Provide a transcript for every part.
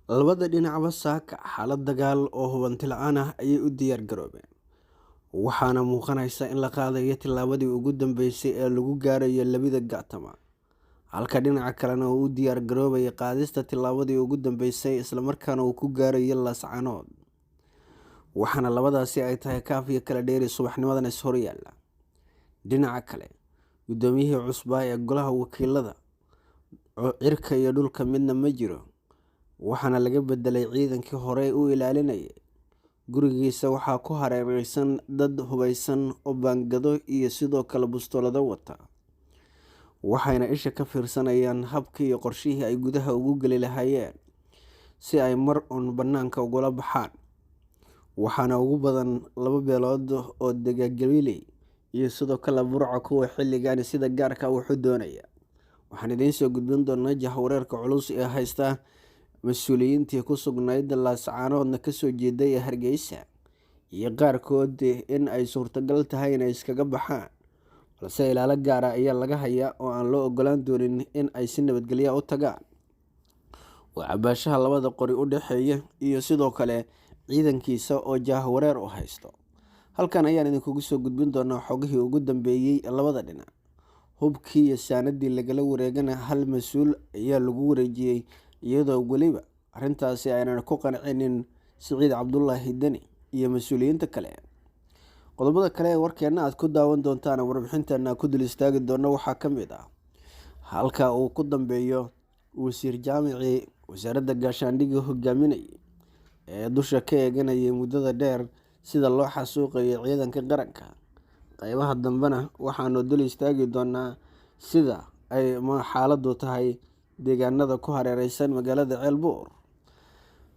Labada dhinacba saaka xaalad dagaal oo hubanti la'aan ah ayay u diyaar garoobeen, waxaana muuqanaysa in la qaadayo tillaabadii ugu dambeysay ee lagu gaarayo labada gaatama, halka dhinaca kalena uu u diyaar garoobaya qaadista tillaabadii ugu dambeysay islamarkaana uu ku gaarayo Laascaanood. Waxaana labadaasi ay tahay kaaf iyo kala dheeri subaxnimadan is horyaalla. Dhinaca kale, guddoomiyihii cusbaa ee golaha wakiilada cirka iyo dhulka midna ma jiro, waxaana laga bedelay ciidankii horey u ilaalinayay. Gurigiisa waxaa ku hareereysan dad hubeysan oo baangado iyo sidoo kale bustoolado wata, waxayna isha ka fiirsanayaan habkii iyo qorshihii ay gudaha ugu geli lahaayeen si ay mar uun bannaanka ugula baxaan. Waxaana ugu badan laba beelood oo dega Gabiley iyo sidoo kale Burco, kuwa xilligan sida gaarka wuxuu doonaya. Waxaan idiin soo gudbin doonaa jahwareerka culus ee haysta mas-uuliyiintii ku sugnayd Laascaanoodna kasoo jeeday ee Hargeysa, iyo qaarkood in ay suurtagal tahay inay iskaga baxaan, balse ilaalo gaara ayaa laga hayaa oo aan loo ogolaan doonin in ay si nabadgelya u tagaan. Waa cabaashaha labada qori u dhexeeya iyo sidoo kale ciidankiisa oo jahwareer u haysto. Halkan ayaan idinkugu soo gudbin doonaa xogihii ugu dambeeyey ee labada dhinac. Hubkii iyo saanadii lagala wareegana hal mas-uul ayaa lagu wareejiyey, iyadoo weliba arrintaasi aynan ku qancinin Siciid Cabdulaahi Deni iyo mas-uuliyiinta kale. Qodobada kale ee warkeena aad ku daawan doontaan warbixinteena ku dul istaagi doono waxaa ka mid ah halka uu ku dambeeyo wasiir jaamicii wasaaradda gaashaandhigga hogaaminayay ee dusha ka eeganayay muddada dheer sida loo xasuuqayo ciidanka qaranka. Qeybaha dambena waxaanu dul istaagi doonaa sida ay xaaladdu tahay deegaanada ku hareereysan magaalada Ceelbuur.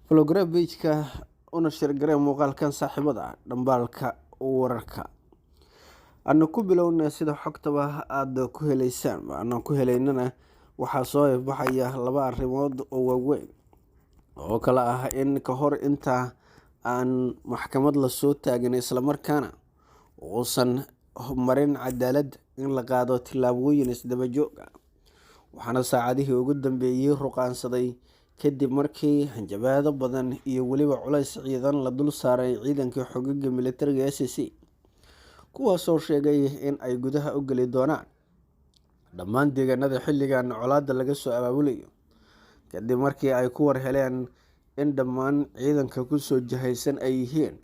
Follow page-ka una share garee muuqaalkan saaxiibada dhambaalka wararka. Aanu ku bilowna sida xogtaba aada ku heleysaan, aanan ku heleynana waxaa soo ifbaxaya laba arrimood oo waaweyn oo kala ah in ka hor inta aan maxkamad lasoo taagin islamarkaana uusan marin cadaalad in la qaado tillaabooyin isdaba joog ah. Waxaana saacadihii ugu dambeeyey ruqaansaday kadib markii hanjabaado badan iyo weliba culays ciidan la dul saaray ciidankii xogaga militariga SSC, kuwaasoo sheegay in ay gudaha u geli doonaan dhammaan deegaanada xilligan colaadda laga soo abaabulayo, kadib markii ay ku war heleen in dhammaan ciidanka kusoo jahaysan ay yihiin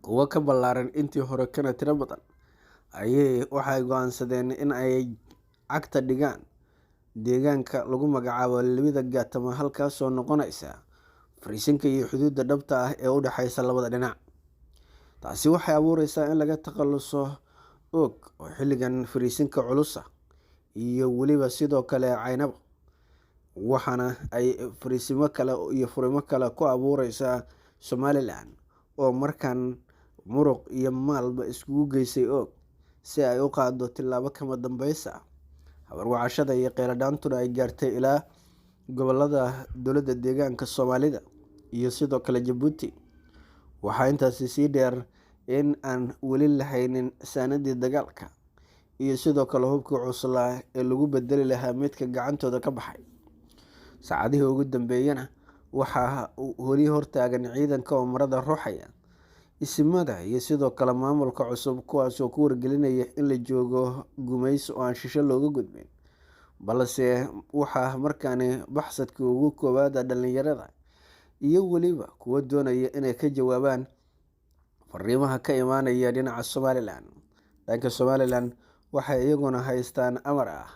kuwo ka ballaaran intii hore kana tiro badan. Ayay waxay go-aansadeen in ay cagta dhigaan deegaanka lagu magacaabo Labida Gaatama, halkaasoo noqonaysa fariisinka iyo xuduudda dhabta ah ee u dhexeysa labada dhinac. Taasi waxay abuureysaa in laga takhaluso Og oo xilligan fariisinka culus ah iyo weliba sidoo kale Caynabo, waxaana ay fariisimo kale iyo furimo kale ku abuureysaa Somaliland oo markan muruq iyo maalba iskugu geysay Og si ay u qaado tillaabo kama dambeysa. Habarwacashada iyo kheyladhaantuna ay gaartay ilaa gobolada dowladda deegaanka Soomaalida iyo sidoo kale Jabuuti. Waxaa intaasi sii dheer in aan weli lahaynin saanadii dagaalka iyo sidoo kale hubkii cuslaa ee lagu bedeli lahaa midka gacantooda ka baxay. Saacadihii ugu dambeeyana waxaa weli hortaagan ciidanka oo marada ruuxaya isimada iyo sidoo kale maamulka cusub, kuwaasoo ku wargelinaya in la joogo gumays oo aan shisho looga gudbin. Balse waxaa markaani baxsadkii ugu koowaada dhalinyarada iyo weliba kuwa doonaya inay ka jawaabaan fariimaha ka imaanaya dhinaca Somaliland. Dhanka Somaliland waxay iyaguna haystaan amar ah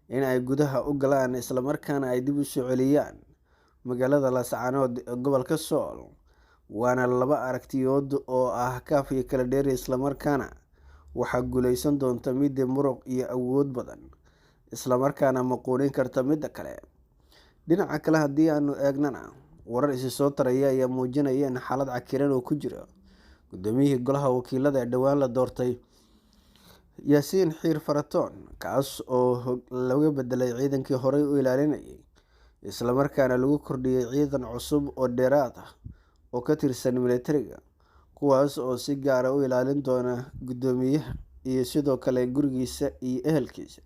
in ay gudaha u galaan islamarkaana ay dib u soo celiyaan magaalada Laascaanood ee gobolka Sool. Waana laba aragtiyood oo ah kaaf iyo kala dheeri, islamarkaana waxaa guuleysan doonta midda muruq iyo awood badan islamarkaana maquunin karta midda kale. Dhinaca kale haddii aanu eegnana, warar isi soo taraya ayaa muujinaya in xaalad cakiran oo ku jiro guddoomiyihii golaha wakiilada ee dhowaan la doortay Yaasiin Xiir Faratoon, kaas oo laga bedelay ciidankii horey u ilaalinayay islamarkaana lagu kordhiyey ciidan cusub oo dheeraad ah oo ka tirsan militariga, kuwaas oo si gaara u ilaalin doona guddoomiyaha iyo sidoo kale gurigiisa iyo ehelkiisa.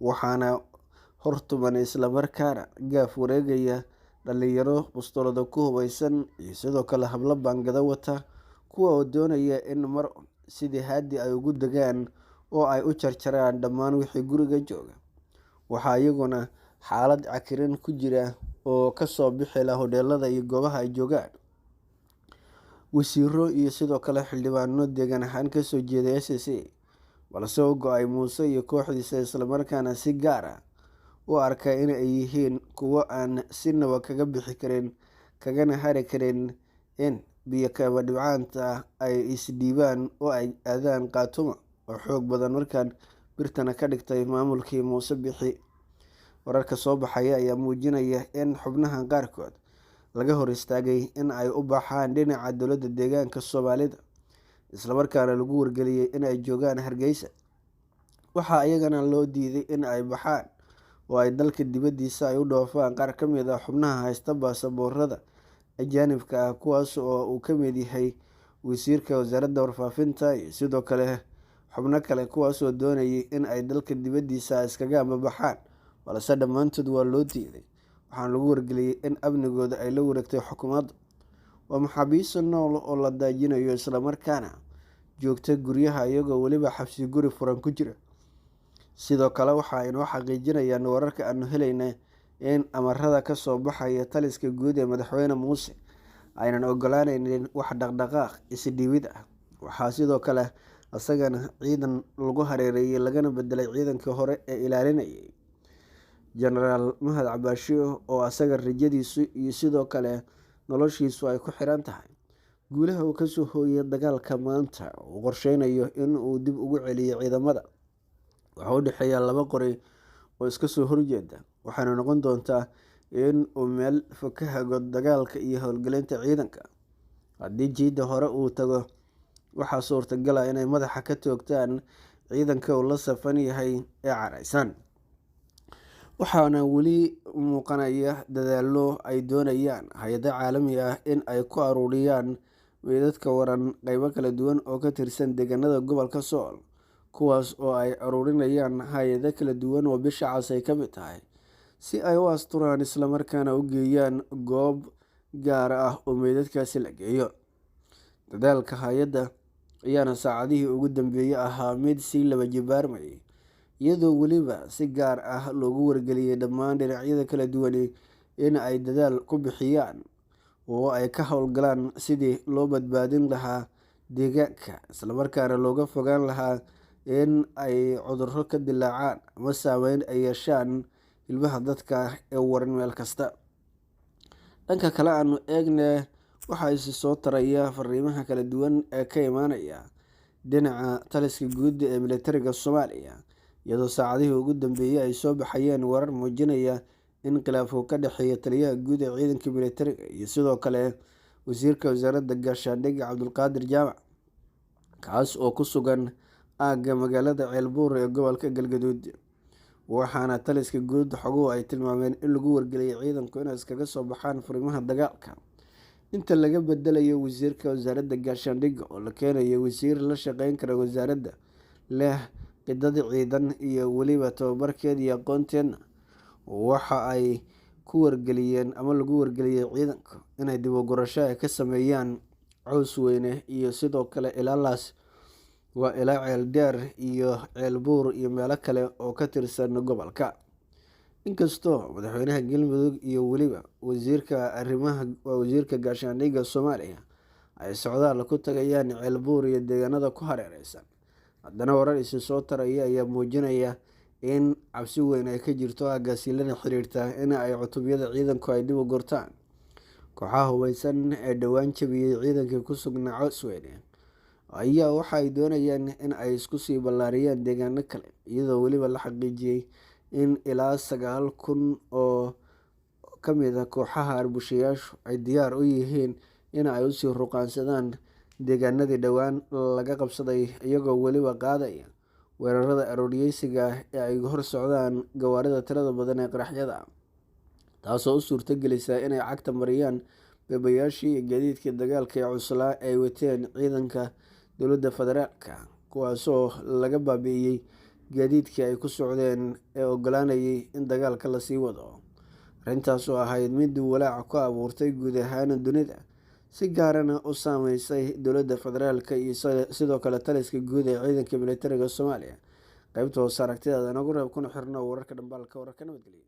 Waxaana hortuman islamarkaana gaaf wareegaya Dhalinyaro bustoolada ku hubeysan iyo sidoo kale hablo baangado wata, kuwa oo doonaya in mar sidii haadi ay ugu degaan oo ay u jarjaraan dhammaan wixii guriga jooga. Waxaa iyaguna xaalad cakiran ku jira oo kasoo bixi la hodheelada iyo goobaha ay joogaan wasiiro iyo sidoo kale xildhibaano deegaan ahaan kasoo jeeda SSC, balse u go-ay Muuse iyo kooxdiisa, islamarkaana si gaar ah u arka in ay yihiin kuwo aan sinaba kaga bixi karin kagana hari karin in biyo kaba dhibcaanta ay isdhiibaan oo ay aadaan Khaatumo oo xoog badan markaan birtana ka dhigtay maamulkii Muuse Bixi. Wararka soo baxaya ayaa muujinaya in xubnahan qaarkood laga hor istaagay in ay u baxaan dhinaca dowladda deegaanka Soomaalida, islamarkaana lagu wargeliyay in ay joogaan Hargeysa. Waxaa iyagana loo diiday in ay baxaan oo ay dalka dibadiisa ay u dhoofaan qaar ka mid ah xubnaha haysta baasaboorada ajaanibka ah, kuwaas oo uu ka mid yahay wasiirka wasaaradda warfaafinta iyo sidoo kale xubno kale, kuwaasoo doonayay in ay dalka dibadiisa iskaga ambabaxaan, balse dhammaantood waa loo diiday. Waxaana lagu wargeliyey in amnigooda ay la wareegtay xukuumadda. Waa maxaabiista nool oo la daajinayo, islamarkaana joogta guryaha iyagoo weliba xabsi guri furan ku jira. Sidoo kale waxa inoo xaqiijinayaan wararka aanu helayna in amarada kasoo baxaya taliska guud ee madaxweyne Muuse aynan ogolaaneynin wax dhaqdhaqaaq isdhiibid ah. Waxaa sidoo kale isagana ciidan lagu hareereeyay lagana bedelay ciidankii hore ee ilaalinayay Jenaraal Mahad Cabaasho, oo asaga rajadiisu iyo sidoo kale noloshiisu ay ku xiran tahay guulaha uu kasoo hooyay dagaalka maanta uu qorsheynayo in uu dib ugu celiyo ciidamada. Waxaa u dhexeeya laba qori oo iska soo horjeeda, waxaana noqon doontaa in uu meel fog ka hago dagaalka iyo howlgelinta ciidanka. Haddii jiidda hore uu tago, waxaa suurtagal ah inay madaxa ka toogtaan ciidanka uu la safan yahay ee careysan. Waxaana weli muuqanaya dadaallo ay doonayaan hay-ado caalami ah in ay ku aruuriyaan meydadka waran qeybo kala duwan oo ka tirsan deegaanada gobolka Sool, kuwaas oo ay aruurinayaan hay-ado kala duwan oo bisha cas ay ka mid tahay, si ay u asturaan islamarkaana u geeyaan goob gaar ah oo meydadkaasi la geeyo. Dadaalka hay-adda ayaana saacadihii ugu dambeeyay ahaa mid sii laba jibaarmayay, iyadoo weliba si gaar ah loogu wargeliyay dhammaan dhinacyada kala duwani in ay dadaal ku bixiyaan oo ay ka howlgalaan sidii loo badbaadin lahaa deegaanka, islamarkaana looga fogaan lahaa in ay cudurro ka dilaacaan ama saameyn ay yeeshaan hilbaha dadka ee waran meel kasta. Dhanka kale aanu eegne, waxaa isi soo taraya fariimaha kala duwan ee ka imaanaya dhinaca taliska guud ee militariga Soomaaliya, iyadoo saacadihii ugu dambeeyay ay soo baxayeen warar muujinaya in khilaaf uu ka dhexeeya taliyaha guud ee ciidanka militariga iyo sidoo kale wasiirka wasaaradda gaashaandhigga Cabdulqaadir Jaamac, kaas oo ku sugan aagga magaalada Ceelbuur ee gobolka Galgaduud. Waxaana taliska guud xoguhu ay tilmaameen in lagu wargeliyay ciidanku inay iskaga soo baxaan furimaha dagaalka inta laga bedelayo wasiirka wasaaradda gaashaandhigga oo la keenayo wasiir la shaqeyn kara wasaaradda, leh qidad ciidan iyo weliba tababarkeed iyo aqoonteedna. Waxa ay ku wargeliyeen ama lagu wargeliyay ciidanku inay dib u gurasho ay ka sameeyaan Caws Weyne iyo sidoo kale ilaalaas waa ilaa Ceeldheer iyo Ceelbuur iyo meelo kale oo ka tirsan gobolka. Inkastoo madaxweynaha Galmudug iyo weliba wasiirka arrimaha wasiirka gaashaandhigga Soomaaliya ay socdaal ku tagayaan Ceelbuur iyo deegaanada ku hareereysan, haddana warar isi soo taraya ayaa muujinaya in cabsi weyn ay ka jirto aaggaasi lana xiriirta in ay cutubyada ciidanku ay dib u gurtaan. Kooxaha hubeysan ee dhowaan jabiyey ciidankii ku sugnaa Caws Weyne ayaa waxa ay doonayaan in ay isku sii ballaariyaan deegaano kale, iyadoo weliba la xaqiijiyey in ilaa 9,000 oo ka mid ah kooxaha arbushayaashu ay diyaar u yihiin in ay usii ruqaansadaan deegaanadii dhowaan laga qabsaday, iyagoo weliba qaadaya weerarada arooriyeysiga ee ay hor socdaan gawaarida tirada badan ee qaraxyada, taasoo u suurtagelisa inay cagta mariyaan beebayaashii iyo gaadiidkii dagaalka ee cuslaa ay wateen ciidanka dowladda federaalka, kuwaasoo laga baabi'iyey gaadiidkii ay ku socdeen ee ogolaanayay in dagaalka lasii wado. Arrintaas oo ahayd mid walaac ku abuurtay guud ahaan dunida, si gaarana u saameysay dowladda federaalka iyo sidoo kale taliska guud ee ciidanka militariga Soomaaliya. Qaybta hoose aragtidaada nagu reeb, kuna xirno wararka dhambaalka wararka. Nabadgelyo.